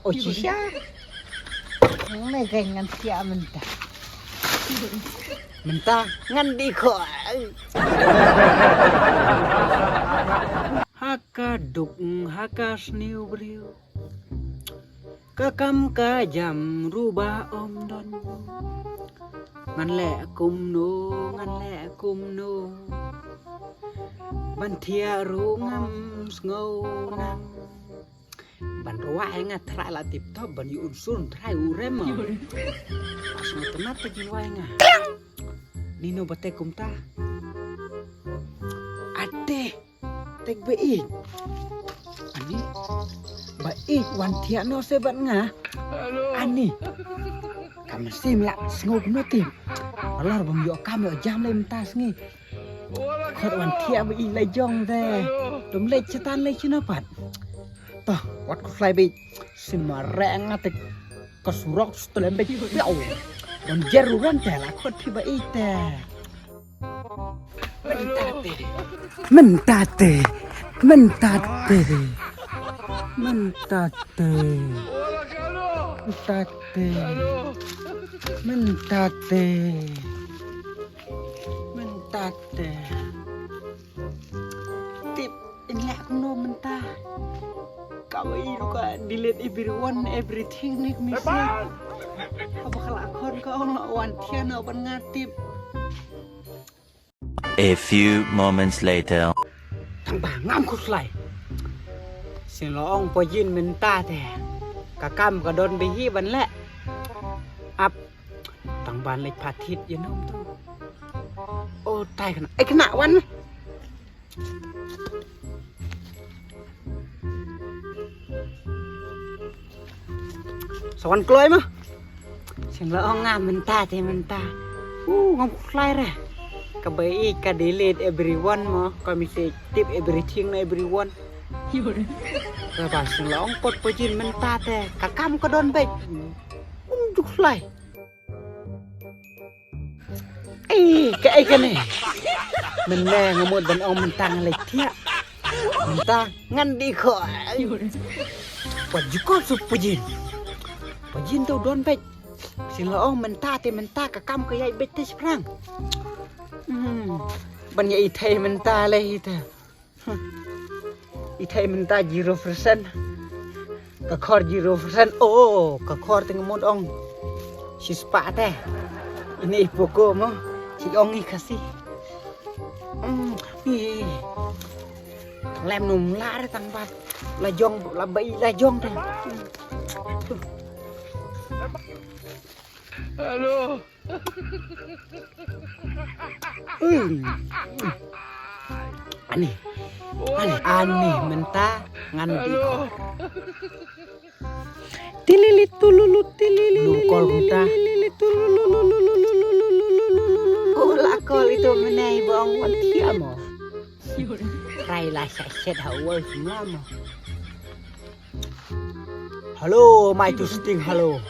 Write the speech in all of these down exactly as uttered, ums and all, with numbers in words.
O shisha. Ngan ngan siap mynta. Mynta ngan dih ko. Ha ka duk ha ka sniew briew. Ka kam ka jam ruh ba ym don. Ngan leh kumno, ngan leh kumno. Ban thiah ruh ngam sngew nang. Ban ruai nga trai la tip top ban ïoh un sun trai u rem ma. Pas nga tnat te jin wai nga. Nino ba te kumta. Ate. Tek ba i. Ani. Ba i wan thiah no se ban nga. Ani. Kam sim la sngew kumno tip. Alor bam ïoh kam ïoh jam le mynta sngi. Khot wan thiah ba i la jong de. Dum leh chetan le chino pat. Toh, wat ko fly bit. Sin ma reng atik. Ka surok stelem bit. Piau. Don jeru ran te la khot phi ba i te. Mentate. Mentate. Mentate. Mentate. Mentate. Mentate. Mentate. Tip, in leh kumno mynta. Ka wei ruh ka delete everyone, everything, nik misi. Haba ka la khon ka ong la wan thiah no ban nga tip. A few moments later. Tang ba ngam khuslai. Sien la ong pojin mynta te. Ka kam ka don bihi ban leh. Ap. Tang ban leh phatit ïa nom tu. O tai kena. Eh kena wan. Sa wan kloi ma. Sien la ong nga mynta te mynta. U ngam khuslai re. Ka ba i ka delete everyone mo. Ka message tip everything na everyone. Ka ba sien la ong kot pojin mynta te. Ka kam ka don bek. Um khuslai. Ei, ka ei kane. Mynne nga mut ban ong mynta nga leh thiah. Mynta ngan dih ko. Wat ju ko su pujin. Pujin tu don bek. Sien la ong mynta te mynta ka kam ka ïai bek te shiphrang. Hmm. Ban ïa i thei mynta leh i te. I thei mynta zero percent. Ka khor zero percent. Oh, ka khor te nga mut ong. Shispah te. Ini i poko mo. Shi ong i Khasi. Hmm, i. Lem num la re tang bat. La jong, la ba i la jong te. Hello. Hmm. Ani. Ani, ani mynta ngan dih ko. Tilili tululu tilili. Lu kol mynta. Ko la kol itu menai bong wan thiah mo. Rai la sha shet ha wal semua mo. Hello, my to sting, hello.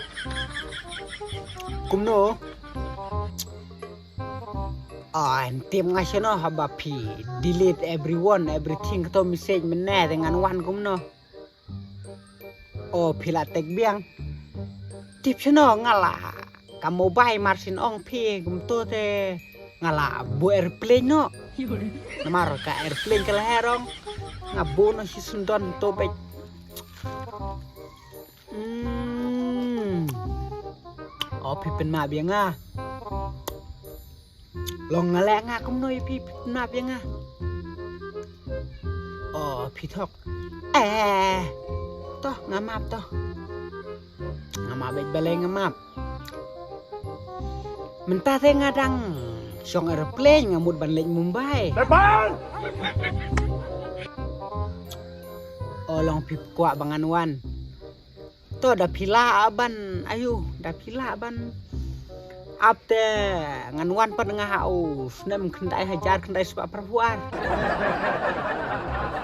Kumno? Ah, em tim nga shano haba phi delete everyone, everything kato message mynne te ngan wan kumno. Oh, phi la tek biang. Tip shano nga la ka mobile mar sien ong phi kumto te nga la bu airplane no. Namar ka airplane ka la herong nga bu no shi sundon to bek. Hmm. Oh, phi pynmap ïa nga. Long nga leh nga kumno ïa phi, phi pynmap ïa nga. Oh, phi thok. Eh. Toh, nga map toh. Nga map beit balei nga map. Mynta te nga dang shong aeroplane nga mut ban leit Mumbai. Oh, long phi kwah ba ngan wan. To da phi lah ban, ayu, da phi lah ban ap te ngan wan pat nga ha u snem khyndai hajar khyndai spah phraphew ar.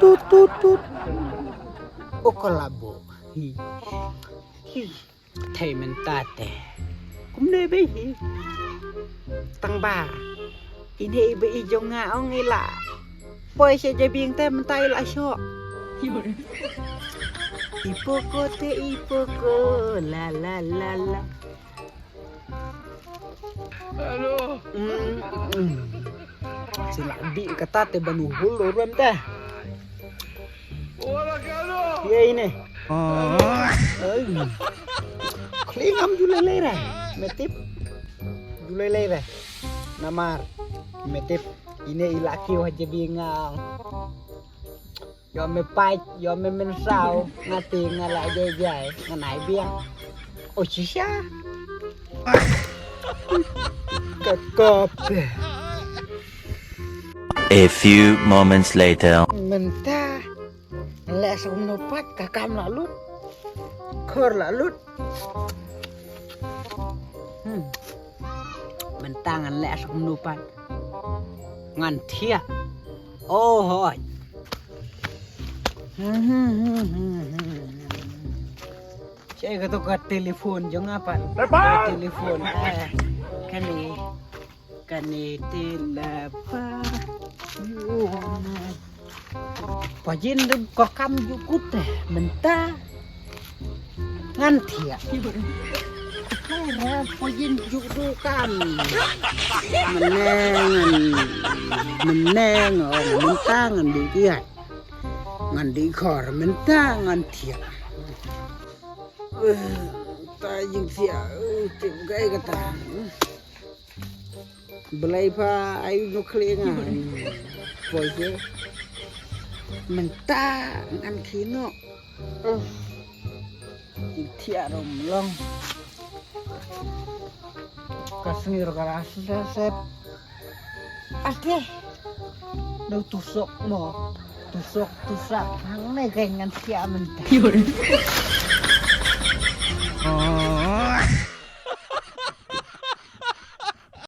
Tut tut tut. O ko la bo. Hi. Hi. Thei mynta te. Kumne be hi. Tang ba. Ine i ba i jong nga ong i la poi sha jabieng te mynta i la shoh. Ipoko te ipoko, la la la la. Hello. Mm, mm. Sila di kata te banu hul ruem te. Ye ine. Ai. Kling am julai lei re. Metip. Julai lei re. Namar. Metip. Ine ila kiwa jabi ngang. Yo me pait, yo me mensau, ngati ngala jai jai, nganai biang. Oh shisha. Kakop. A few moments later. Menta. Leh sum no pat kakam la lut. Khor la lut. Hmm. Menta ngan leh sum no pat. Ngan thiah. Oh hoi. Che ka to ka telephone jong apa? Telephone. Eh, kani. Kani telephone. Pajin du ko kam ju kut te menta ngan thiah. Kare pajin ju du kam. Meneng ngan meneng ong menta ngan di kiat. Ngan di khor menta ngan thiah. Eh, ta jing thiah, eh, tip gai kata. Belai pa ai no kling ah. Poi je. Menta ngan kino. Uh. Ing thiah rom long. Ka sngir ka ras sep. Ate. No tusok mo. Tusok tusak hang ne kai ngan thiah menta.